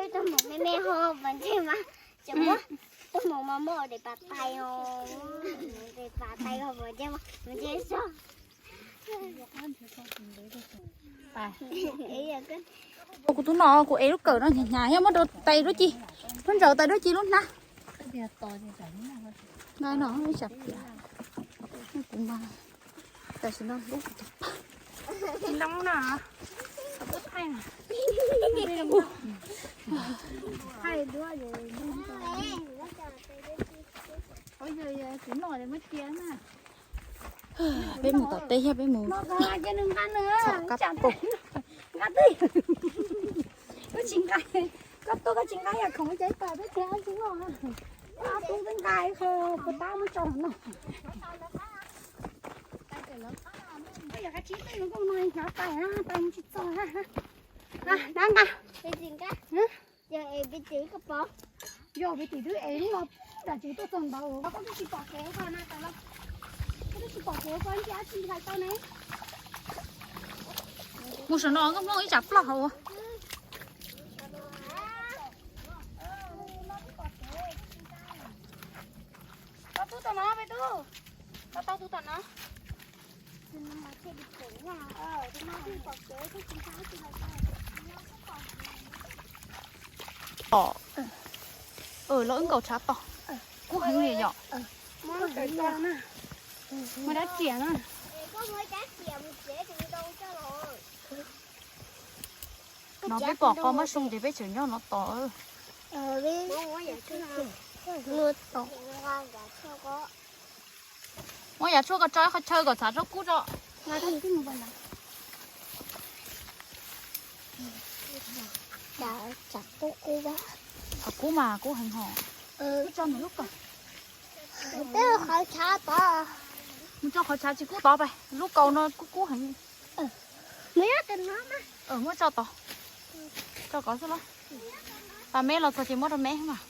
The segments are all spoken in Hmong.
Tuaj mus me me ho pom ntsej mas, tseem muab tuaj mus mas muaj daim pas tais os, daim pas tais ho pom ntsej mas ntsej so. Kuv tus no kuv ev lub kawm no hnyav hnyav thiab muab rau tais duab ci, lub ntsaum tais duab ci lub hnab. Nqa no ib tsam piav. Kuv mas tam sim no lub kuv tus pag. Tsis ntoo na. Peb mus tom teb thiab peb mus. Txhom kab paug. Koj tuaj koj tsis nqa yam khoom ces pab peb tsev tsis muaj. Ob tug twb nqa qho puas tab muab tso no. Yog qab tsib twb kuj no hnyav tais na, tais tsis txog na. Dab nqa. Yog peb tim twb ev lub no nram tsev tuaj txog ntawd, koj twb tsis pom kev koj na, koj twb tsis pom kev koj nti dab tsi nqa tau ne. Mus saum no nkauj Hmoob ib tsam ploj hauv. Tau tub tom no, peb tub. Tau tau tub tom no. Los wb nkaum tshav tos. Kub heev li yom. Muaj dab tsi na. No peb pom qhov muab soo ces peb tseem nyob no tos. Muab yav tshuaj ko tso ib qho chaw kom txhav tsob kub tso. Qhov kub mas kub heev hos. Mus tso qhov tshav tod. Mus tso qhov tshav tsis kub tod pais, lub kaus no kub kub heev. Muab tso tod. Tso kov xwb los. Pas meb los txog ces muab rau meb mas.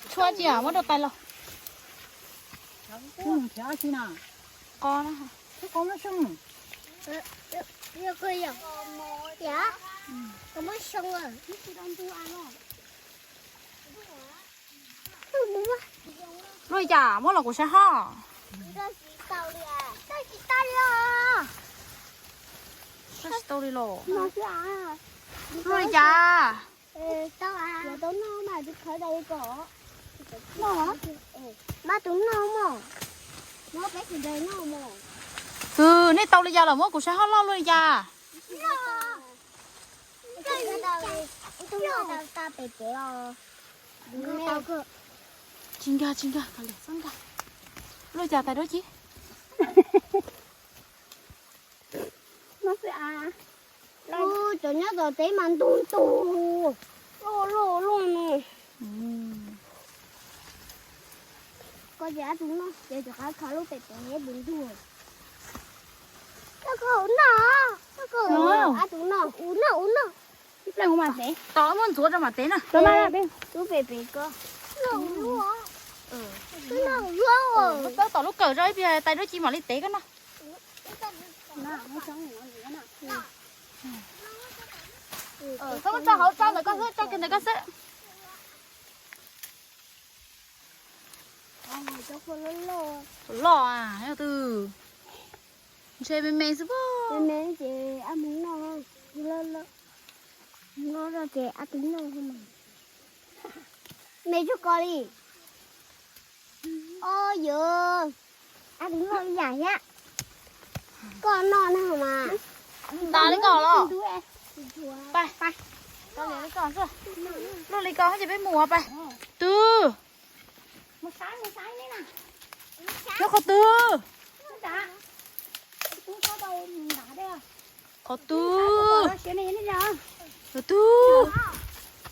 Tshuaj ci muab rau tais los. Qo na. Luaj li cas muab los kuv saib ho. Tsis tau li los. Luaj li cas. Twb nej tau li cas los muab kuv saib ho loj luaj li cas. Tsis nkag tsis nkag, luaj li cas tais duab ci. Cov nyob tom teb mas ntug ntug, loj loj loj no. Koj ces ab tug noj ces rov qab kho lub pem pem neb bus ntug. Koj koj noj, koj koj noj, ab tug noj, u noj u noj. Ib pliag kuv mam tev. Tos muab ntxuav rau mam tev na. Lub pem pem ko. Muab tawb tom lub kawm rau ib pliag tais duab ci mam li tev koj noj. Txhob muab tso hauv, tso ntawm koj xwb, tso kiag ntawm koj xwb. Loj a, yog twg? Ntshe me me xwb pob. Me me ces ab tug noj, loj loj ces ab tug noj mas. Me tsuag ko li. Os yawg, ab tug noj ib yam thiab. Koj noj na mas. Tas li koj los. Pais, pais. Luaj li ko ces peb mus pais. Twg? Nyob qhov twg? Qhov twg? Qhov twg?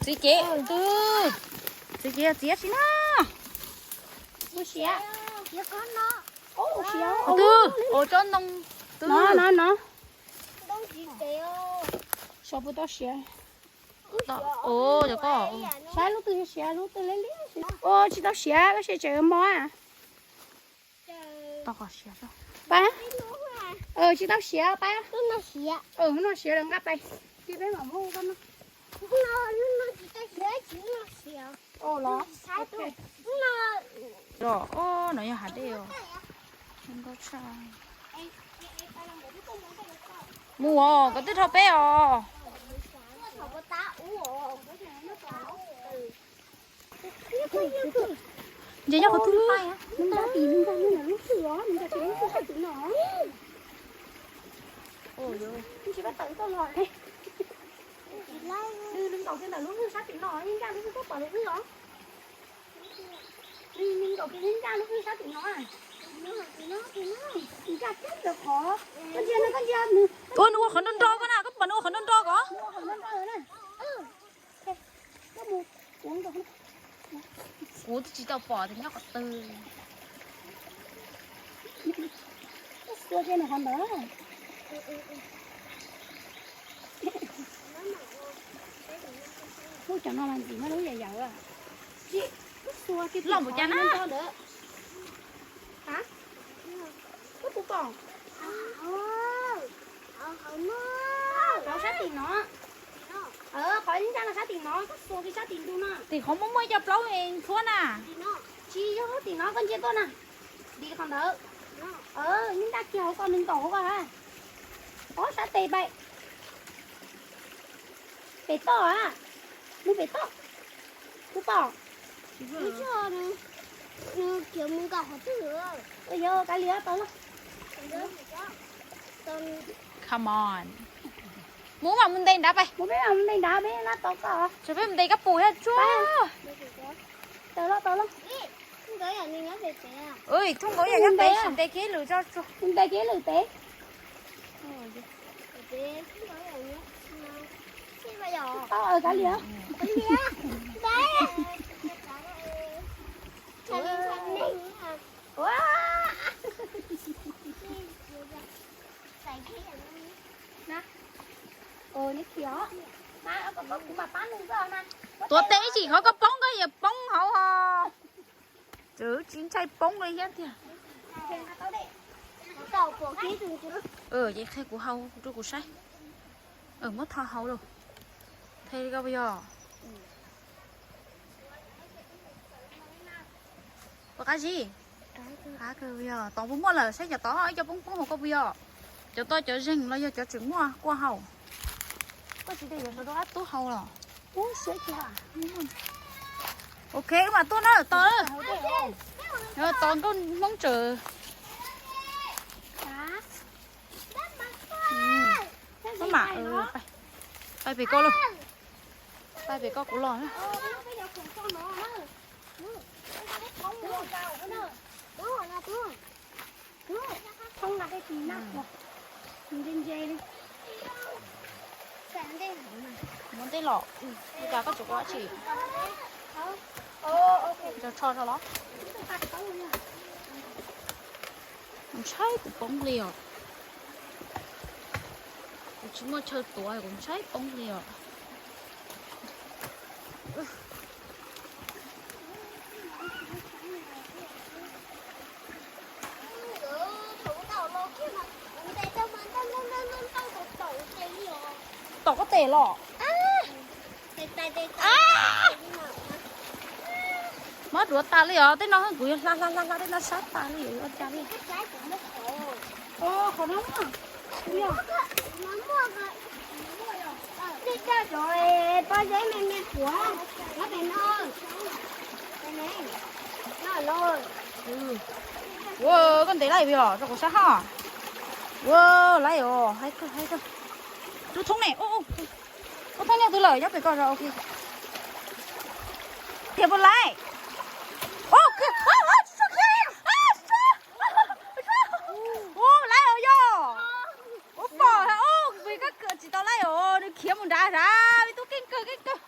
Txiv cev twg? Txiv cev txiv si na. Qhov twg? Ua tsob ntoo. No, no, no. Saib puas tau siav. Saib lub twg siav, lub twg liab liab. Ua tsis tau siav, koj siav tseem mos. Pab, tsis tau siav pab. Hnub no siav lawm nqa pais, cia peb mam muab koj noj. Los, no yog hav dej os. Mus os, koj twb dhau peb os. Nce nyob qhov twg? Ua nws ua qhov nrog nrog koj na, koj pom nws ua qhov nrog nrog koj. Kuv twb tsis tau pom tias nyob qhov twg. Ub, cov no mas ntxim no lub yam yawm. Loj npaum cas na? Koj puas pom? Qhov sab tim no. Qhov ncaj no sab tim no, koj xuas kiag sab tim ntug no. Tim qhov muaj muaj ib co plaub ntxhuab na. Tsis yog tim no, koj ntsia tuaj na. Tim qhov ntawd. Nyob ncaj kiag hauv ko, nws nkaum hauv ko na. Ob sab tes pais. Pem toj a. Nws pem toj. Kuv pom. Ua yog kav liam tau los. Come on. Mus mam mus ntes nrad pais. Mus peb mam mus ntes nrad, peb lab tau koj. Tsuas peb mus ntes kab pus thiab tsuag. Tau los, tau los. Thooj nkaus yam nyob pem, sim ntes kiag ib lwm tso tsuag. Ntes kiag ib lwm pem. Tau, kav liam. Tuav tes ib chim qhov koj poob koj yuav poob hauv os. Tsis ntshai poob li thiab tiag. Ces qhia kuv hau rau kuv saib. Muab tho hauv los. Tho li koj puas yog? Puas qab zib? Qab kawg puas yog? Tod puas muaj lawm, saib cov tod ib co poob poob hauv koj puas yog? Cov tod cov zeeg los yog cov tseem muaj kuaj hau? Koj tsis de yuav sawv rau qab tub hau los? Ok, wb mam tuaj na, tod. Tod nkauj Hmoob tsawm. Maj mam, pais pem koj lauj. Pais pem koj kuv los na. Muab ntej los, li cas koj tseem ua dab tsi? Cog tsho rau los? Kuv ntshai kuv poob li os. Kuv tsis muaj chaw tuav, kuv ntshai poob li os. Tom koj tes los? Mab duav tas li os, tej no kuv yuav hla hla hla hla tej no sab tas li, yuav ua cas li. Qhov no, nej coj cov pob zeb me me puav nyob pem no. Ua, koj ntes laib puas yog? Rau kuv saib ho. Ua, laib os, haib kawg haib kawg. Tus thoob ne, ua thoob nyob twg lawm, nyob pem ko os, ok. Khiav puas laib? Ua, laib os yog. Ua pom, ua, kuv pom koj khiav tsis tau laib os, nws khiav mus nrad nrad, me tub keej kawg keej kawg.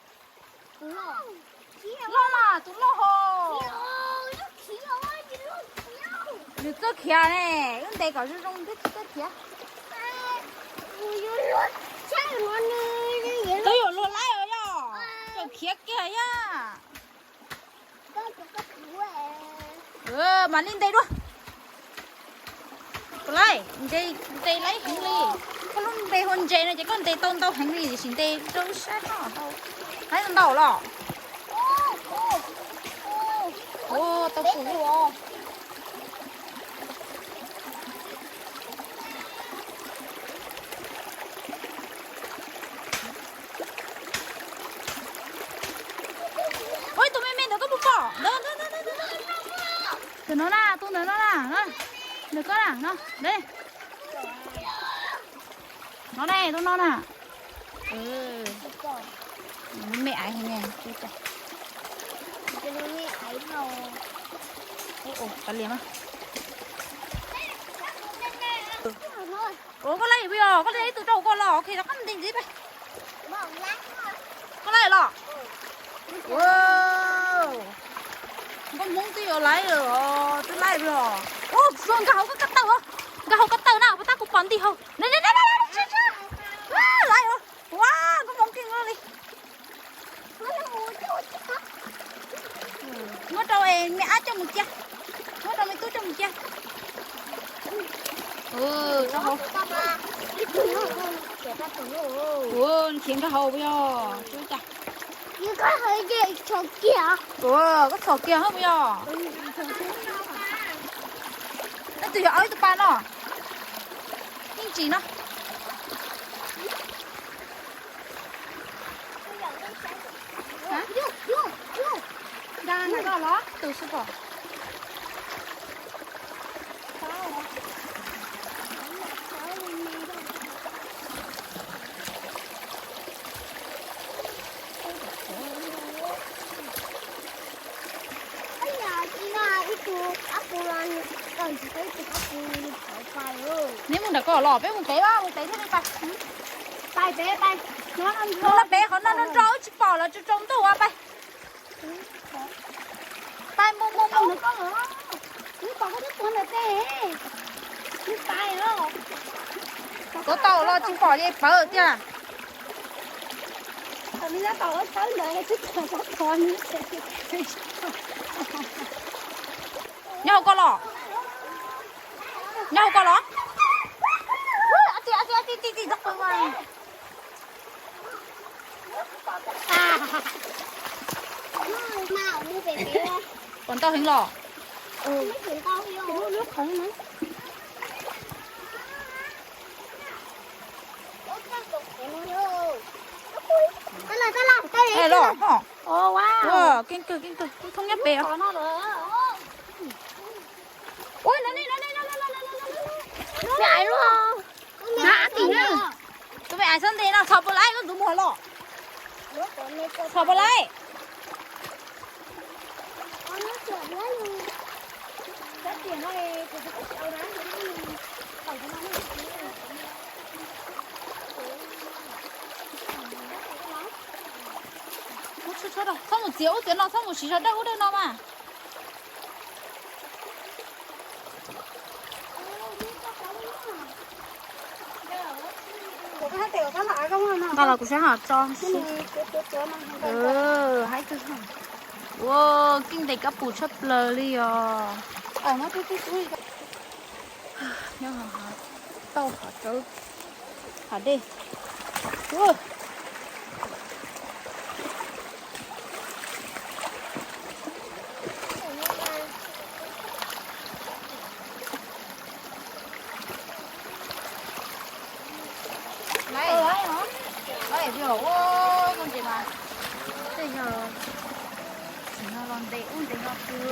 Loj mas, tus loj hos. Nws txawj khiav ne, wb ntes kom zoo zoo thiab tsis Twb yuav luag laib os yog, tseem khiav kiag yog. Mas li ntes dua. Koj laib, ntes laib heev li. Koj lub npe hu ntses no ces koj ntes tau ntau heev li, tiam sis ntes rau sab no tau. Laib tau ntau los? Ua tau pum. Ua tus me me ntawd koj puas pom? Ntawd, ntawd, tus no na, tus ntawd no na, ntawm koj na, no, no ne, tus no na. Me aiv heev. Ua, kav liam mas. Ua, koj laib puas yog? Koj laib ib tug rau koj los, ok, rov qab ntes ntxiv peb. Koj laib los? Ua, nkauj hmoob twb yuav laib lawm os, twb laib puas yog? Ua, nkag hauv koj ko taw os, nkag hauv ko taw na, puas tab kuv pom nti hauv. Laib os, ua, nkauj hmoob keej li. Muab rau me ab coj mus cia, muab rau me tub coj mus cia. Ua, nrhiav nkag hauv puas yog? Ua, koj txhom kiag hab puas yog? Leej twg yog aub ib tug pa no? Yeej tsis no. Tus xwb pom. Neb mus nram ko los peb mus pem, mus pem thiaj li pais. Mus los pem qhov no nrog nrog wb tsis pom los tsaus ntuj ua pais. Pais mus mus mus. Tuav tau los tsis pom ces pawv tiag. Nyob hauv ko los? Nyob hauv ko los? Pom ntau heev los? Los ho. Keej kawg keej kawg, thoob nyob pem os. Ua, no ne, no ne, no ne. Tus me aiv txhob ntes no, txhom puas laib koj tus muag los? Txhom puas laib? Txhob mus txiav ub txiav no, txhob mus siv sawv dawb ub dawb no mas. Nqa los kuv saib hom tso. Haib kawg. Ua, keej ntes kab pum tshaj plaws li os. Nyob tau hav tsawb hav dej. Laib, laib, ua koj ntses mas, tej yog tsis no los ntes ub ntes no pw.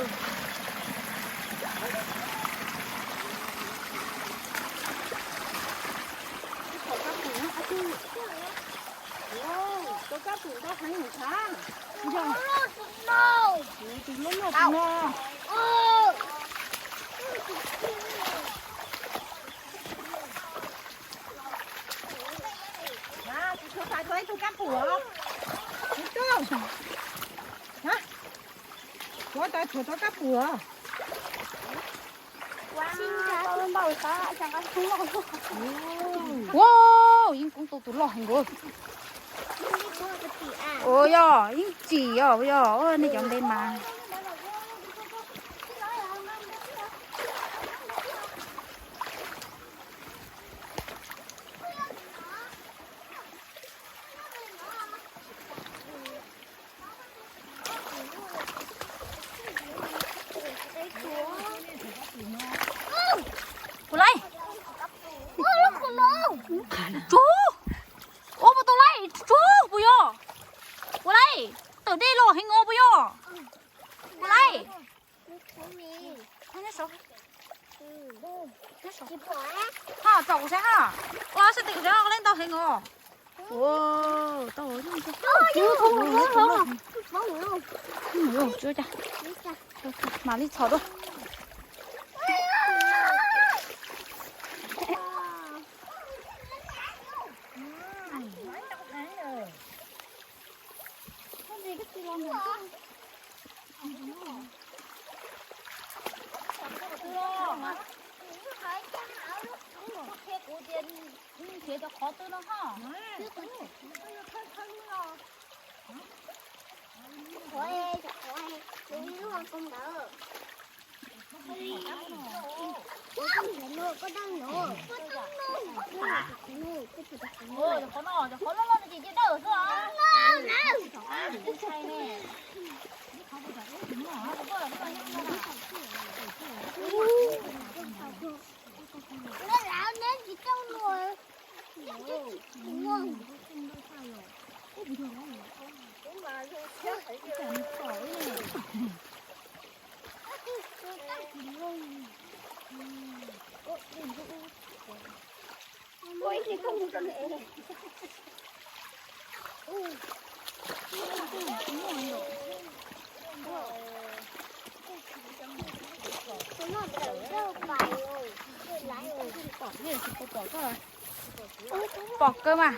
Tus kab pum ntau heev ntshav. Yog tus loj loj tus no. Kuv tshuav fais tau ib tug kab pum os. Tus, kuv tau tshuav tau kab pum os. Wow, yeej koob tau tus loj heev nkaus. Ua yog yeej tsim os, ua yog nej cov npe mas. Puas laij? Tsub. Ua puas tau laij? Tsub puas yog? Puas laij? Tawm dej los heev os puas yog? Puas laij? Ho tsom kuv saib ha. Ua sab tes kuv saib, leej ntau heev os. Ua tau. Mam li txhom dua. Pom kawg mas.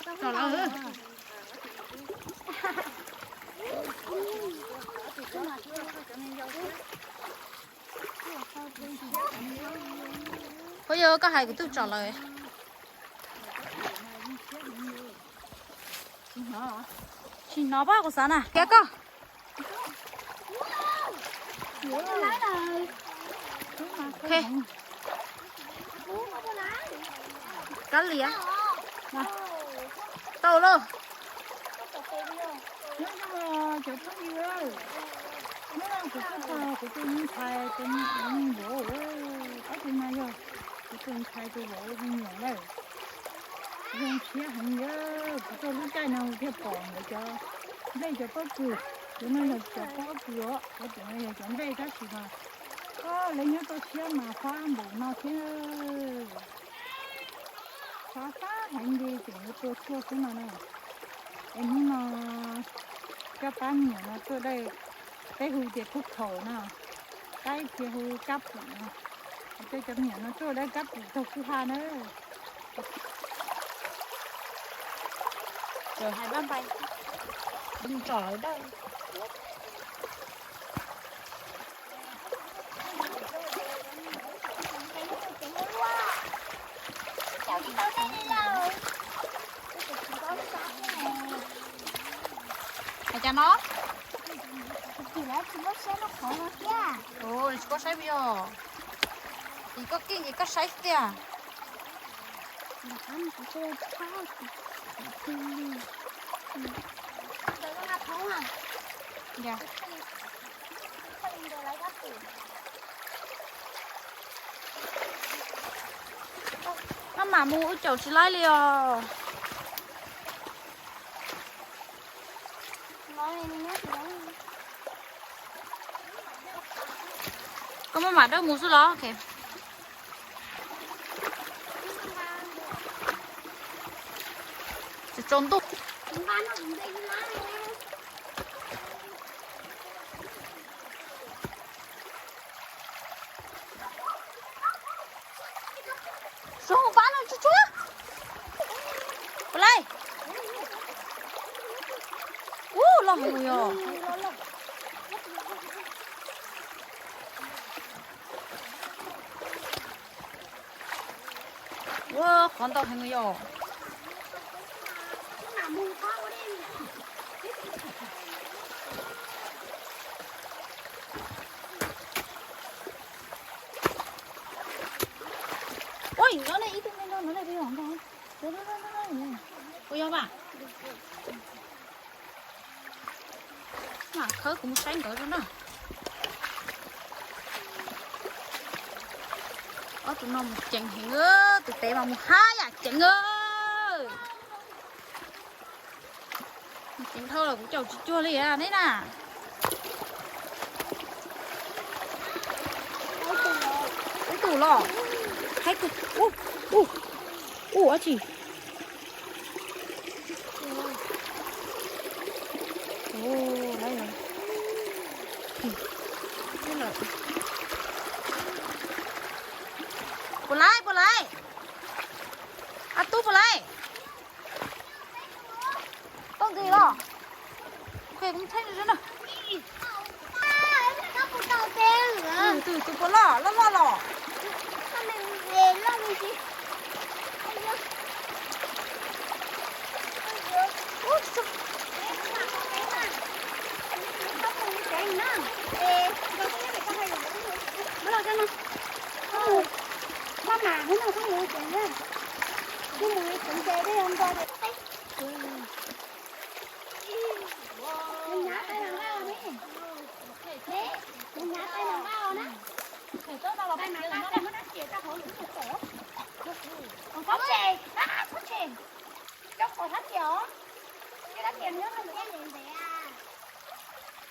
Tsom lawm. Puas yog koj hais kuv twb tsom lawm? Tsis hnov pab kuv xav na, kab koj. Kab liam. Tau lauj. Nyob zoo cov phooj ywg, hnub no kuv tuaj txog kuv tus me ntxhais tus me vauv, ob tug mas yog kuv tus ntxhais tus vauv tus me nyuam lawm. Zoo siab heev, kuv tuaj lub caij no thiaj pom nkawd cov nplej cov pob kws. Cov no yog cov pob kws os, cov tim no yog cov nplej tab sis mas koj lawv nyob toj siab mas fab npaum no thiab. Fab fab heev li tseem yuav tua tshuaj xwb no na. Es hnub no coj pab me nyuam no tuaj dawj, peb hu tias khaub khaum no, pab ib txhia hu kab pum no. Coj cov me nyuam no tuaj dawj kab pum taug kwj ha na. Hais pab npai, tsom lawv dawj. Hais cas no? Tsis paub saib puas yog? Ces koj keej ces koj saib tiag. Maj mam mus ua caum tsis laib li os. Koj maj mam dawb mus xwb los? Tsaus ntuj. Tsis tsaus ntuj. Tsis tsaus ntuj. Tsuag pab no tsuag tsuag. Puas laij? Ub, loj heev yog. Ua qhov ntau heev yog. Ua yog, ua yog mas. Mam khawb kuv mus saib nkawd na. Ob tug no mus ceev heev, tus pem mas mus hab yam ceev. Ceev dhau los kuv caum tsis cuag li neb na. Ib tug los, hab tus, ub, ub, ub, dab tsi? Puas laij, puas laij? A tub puas laij? Tau ntxiv los? Kuv thaij na. Tus, tus puas loj, loj loj los?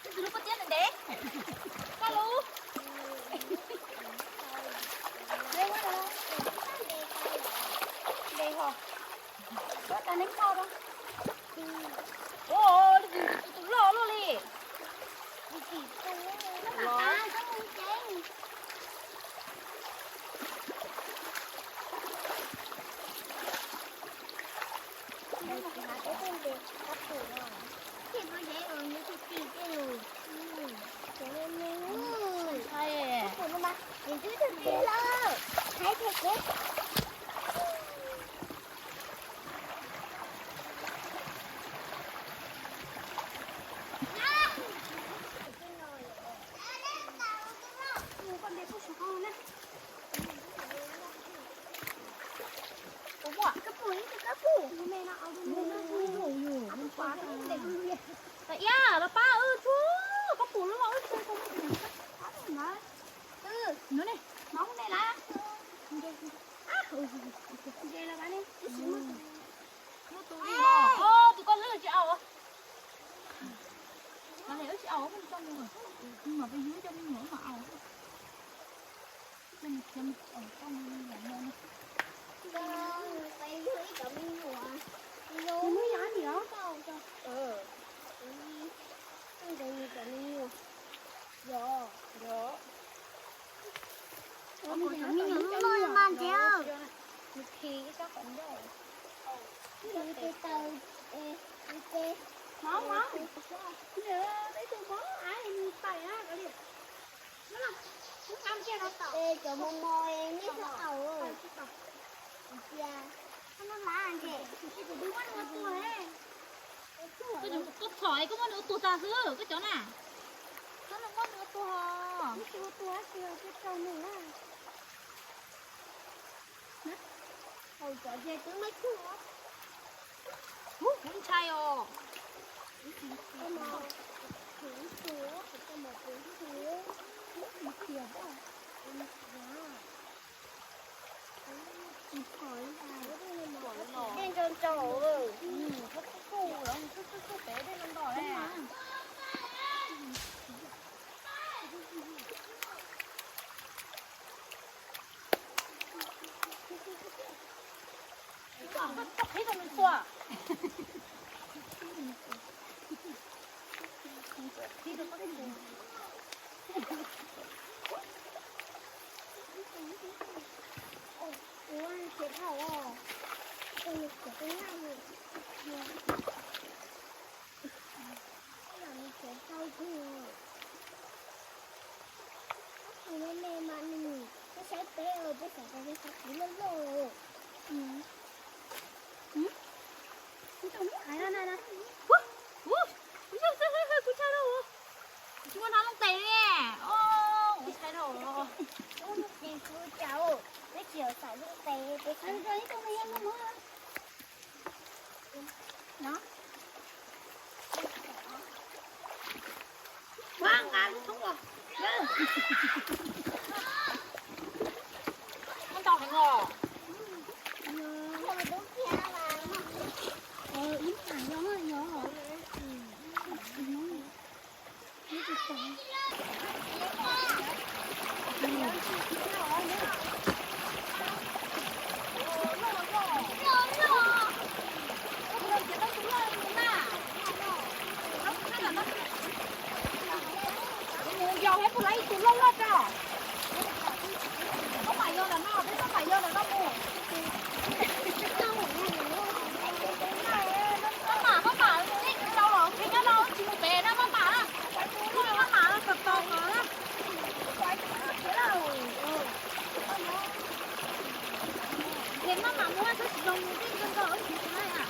Tus lub pob tiab ntev ntev. Koj lub. Ntev ho. Koj tas neb kho rau. Ua, tus loj luaj li. Kab pum, kab pum. Tab iab los pab wb tsuag, kab pum loj loj wb tsuag. Muab tus li no, tus koj lwb tsis au. Wb tsis au, wb tsis tau mus, mas peb yug cov me nyuam mam au. Cov mos mos nej txhob au. Koj txhom koj muab nws ua tuag tag xwb koj cov na. Koj muab nws ua tuag. Ua tuag tsis rau nws na. Hauv cov ces twb muab tsuag. Kuv ntshai os. Dej ntsau ntsau. Txhub txhub pem dej no nto ne. Koj qhib rau nws xua. Qhib rau koj. Ua, ces Tus me me mas nws, peb saib peb, peb xav tias peb saib kuv loj loj. Kuv tshaj rau, kuv tsis muaj hnov lub tes li. Kuv tshaj rau, lub tes kuv tsis, peb tsis yog xav lub tes, peb xav Mus yos peb puas laib ib tug loj loj tso. Maj mam yos ntawm no, peb maj mam yos ntawm no mus. Maj mam, maj mam, nej tsis tau los nyob no tsis mus pem na, maj mam na. Maj mam no tos tos kom na. Ces maj mam mus, tab sis zoo mus tej nkaus nkaus tsis tau na.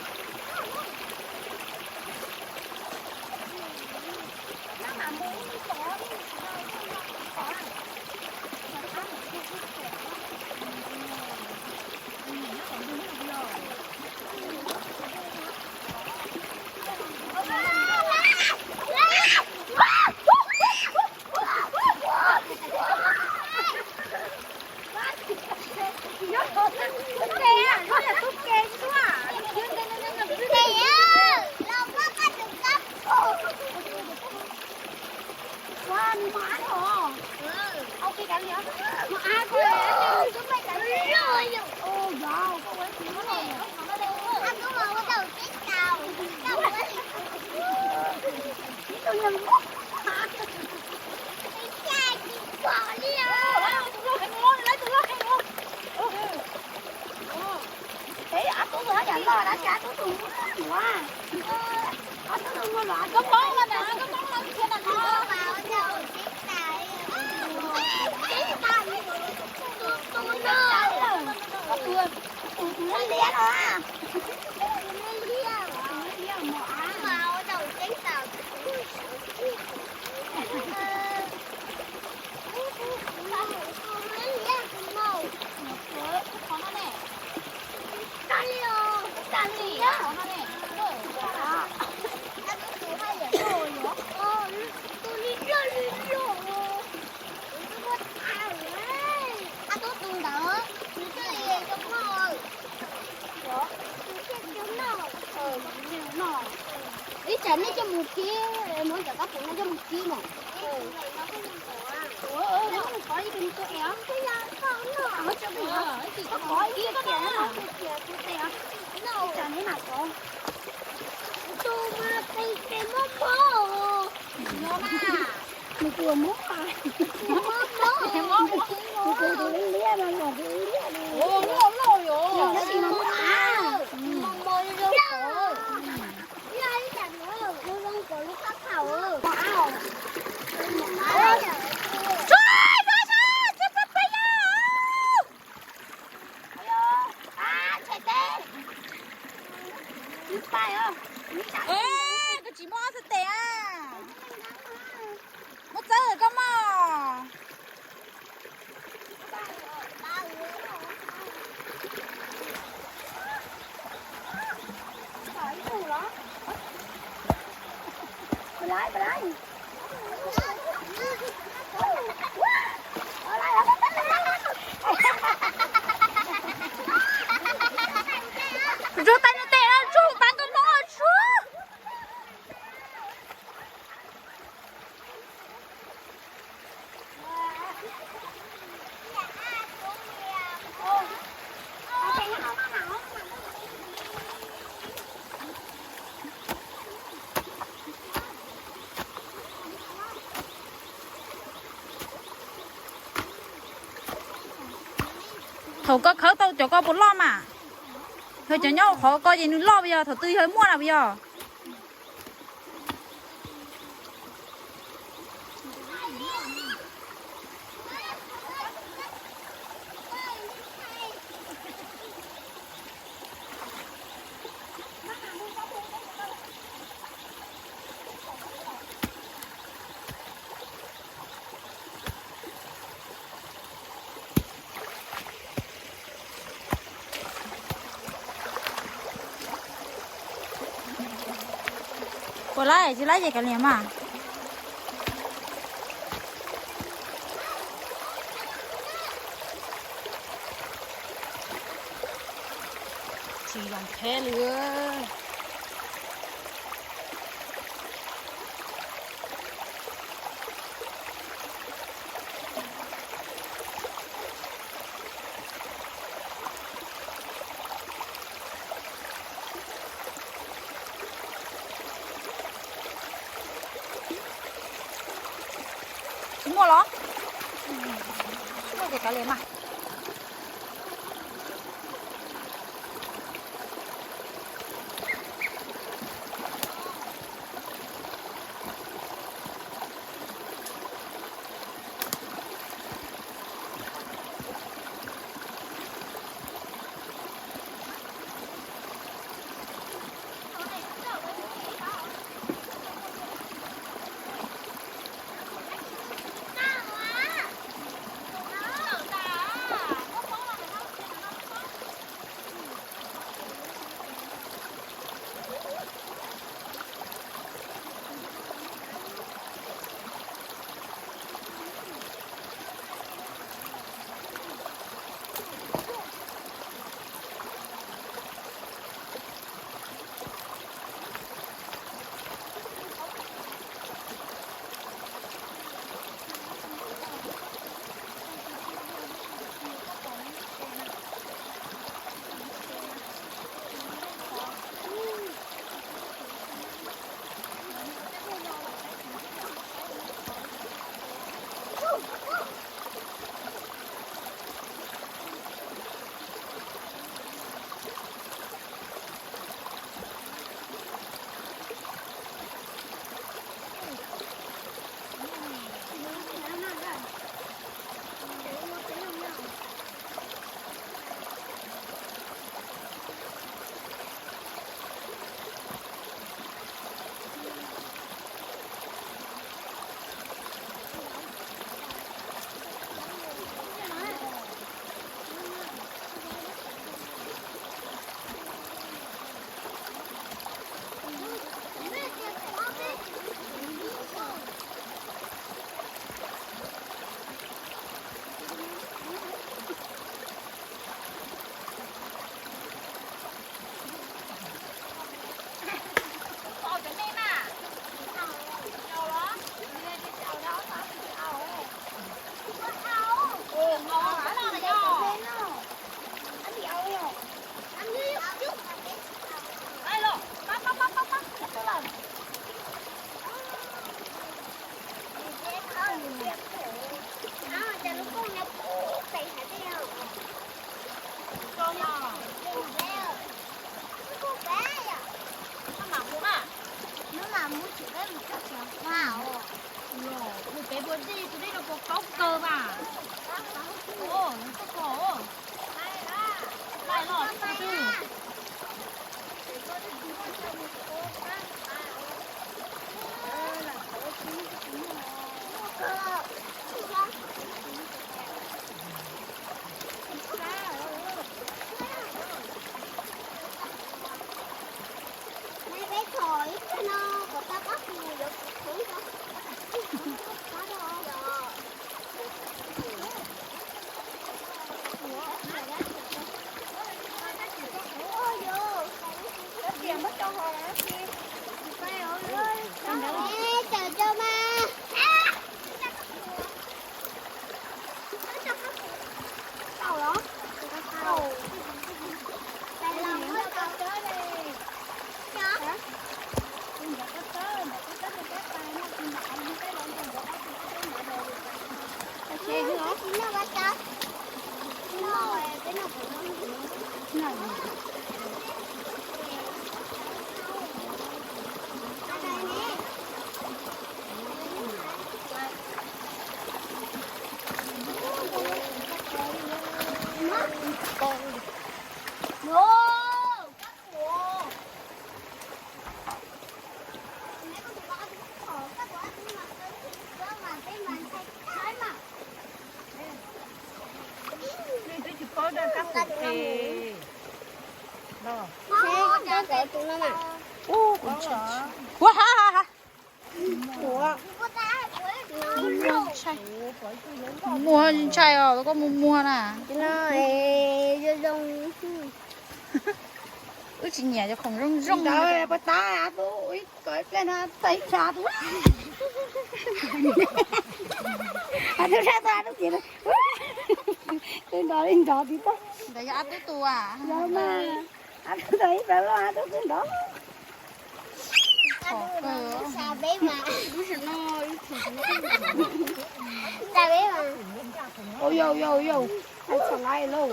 Koj poob los na, koj poob los cia na. Tus liab no. Ib tsam nej coj mus kib, muab cov kab pum no coj mus kib mas. Ib tsam nej mam kov. Nws tus mob, nws tus liab liab no, nws tus liab no. Koj tsis muaj ob txhais tes a? Muab txawb koj mog. Ntsuag tais nws tes, ntsuag tais koj mob tsuag. Thaum koj khawb tau cov ko puas loj mas? Yog cov nyob qhov ko ces nws loj puas yog? Thaum twg yog muaj na puas yog? Puas laib? Tsis laib ces kav liam mas. Tsis zoo thiab li. Tsis muaj los? Tsis muaj ces kav liam mas. Mus pem puas dej, tus dej no puas kaub kawg mas. Tus ko. Laij loj twg. Ua ha ha ha. Muag ntshai os, koj mus muag na. Wb tsis nyiam cov khoom zoo zoo. Tab tus ib tshav tus, tus sab tus, tus nrov li nrov tib tag. Ntawd yog ab tub tus a? Ab tub tus ib plawv loj, ab tub twb nrov. Yau yau yau, hais txog laiv lauj.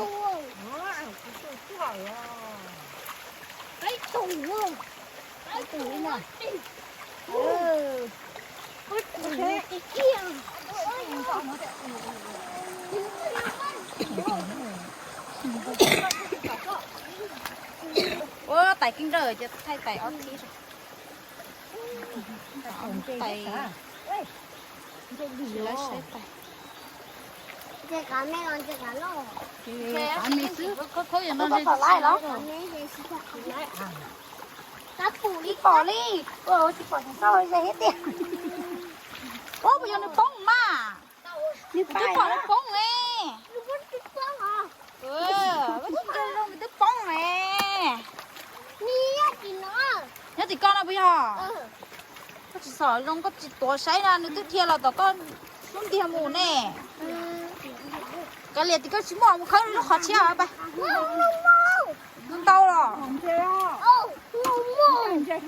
Ua tais keeb dawb ces thaij tais ob thib. Tais, lawv saib tais. Khaub khaub yog no. Tsis pom li, tsis pom tsis tau ze thiab tiag. Ua puas yog nws poob mas? Nws twb pom nws poob ne. Nws twb poob ne. Nyob tim koj no puas yog? Koj tsis xom zoo, koj tsis tuav saib na, nws twb dhia los tom koj lub ntiag mus ne. Kav liam, tim koj tsis muaj, mus khawb lub qhov tshiab pais. Ntau los.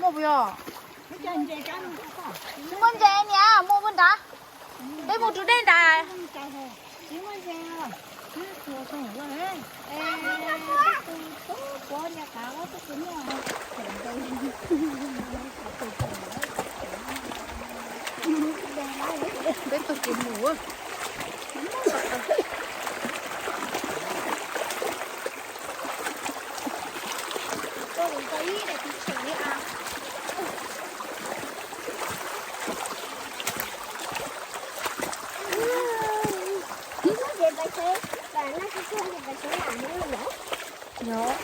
Muaj puas yog? Tsis muaj ntses niam, mus mus nrad. Peb mus rau dej nrad. Peb tug kev mus. Yog,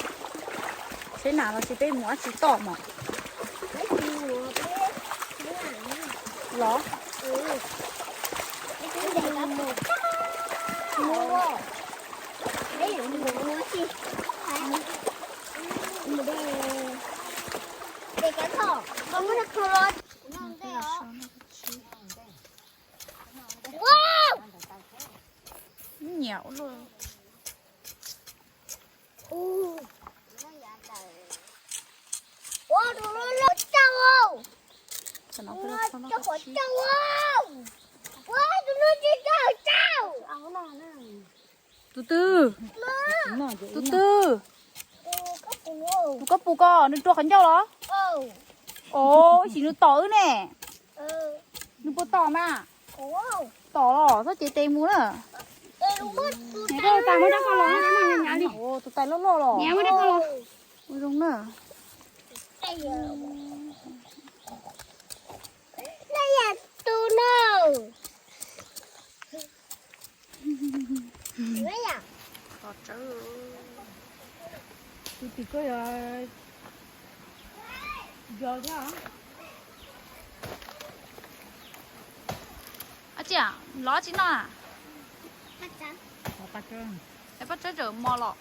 seb nam los tsis peb mus dab tsi tom mog. Los. Nyiam ua luaj. Tus twg? Tus twg? Tus koj pum ko nws rua qhov ncauj los? Os, ib sim nws tom wb ne. Nws puas tom mas? Tom los txhob cev tes mus na. Tus tais loj loj los. Ua zoo na. Tus tim koj yog yog thiab. Ab tsi, lov tsi no? Paj Tsawb tseem mos los.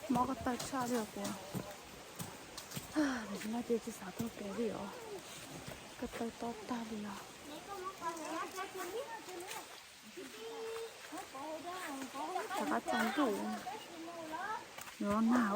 Mob ko taw tshaj li os. Tam sim no ces tsis xav taug kev li os. Ko taw to tag li os. Rov qab tsaus ntuj. Yuav nag.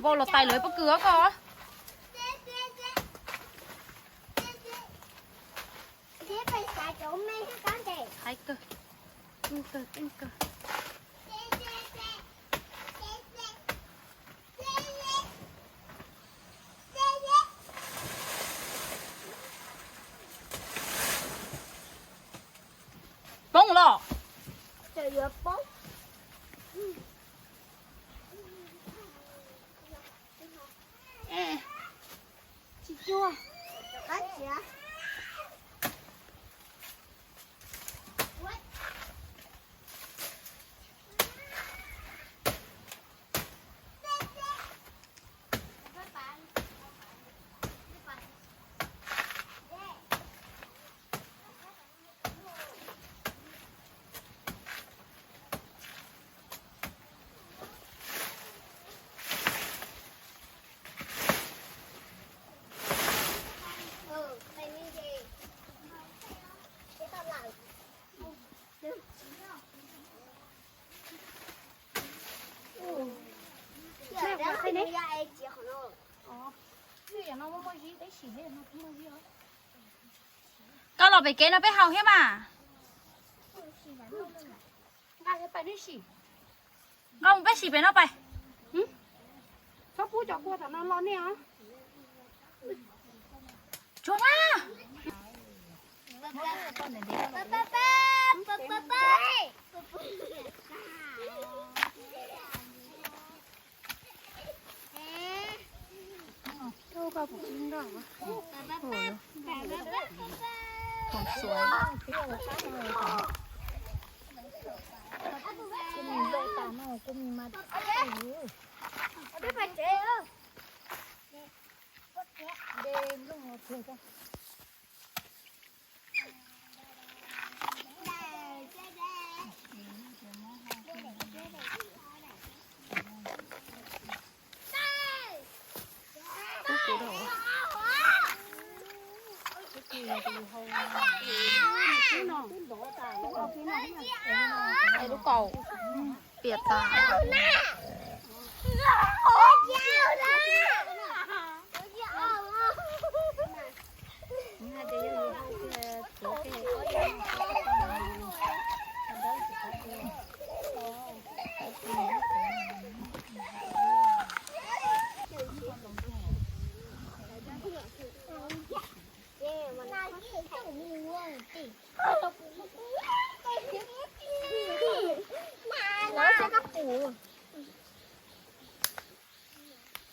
Vau los tais lawv pob kws os koj. Haib kawg, kawg, kawg. Poob los. Tsis cuag. Koj los pem kev no peb haus thiab mas. Nqa peb sim pem no pais. Txhob pub cov kua tom no los nej os. Tsuag na. Lub kaus piam tas.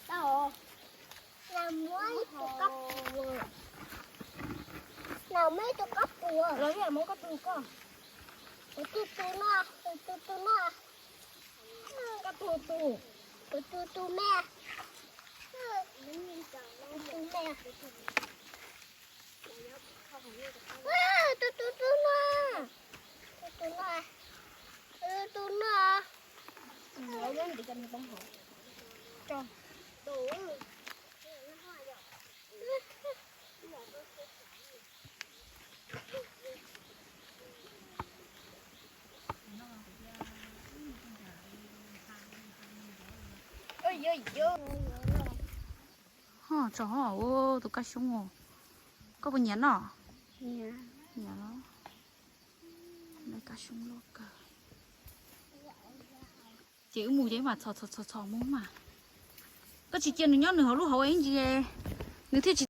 Tau. Los muab ib tug kab pus. Los muab ib tug kab pus koj. Tus tus tus no, tus tus tus no. Koj tus tus, tus tus tus me. Tus me. Tus tus tus no. Tus tus no. Tus tus no. Ho tso ho ua tus kab xyoob os. Koj puas nyiam noj? Nyiam los. Kab xyoob loj kawg. Ces wb mus ces wb mam txhos txhos txhos txhos mus mas. Koj tsis cia nws nyob nws hauv lub hauv ib ntsis, nws thiaj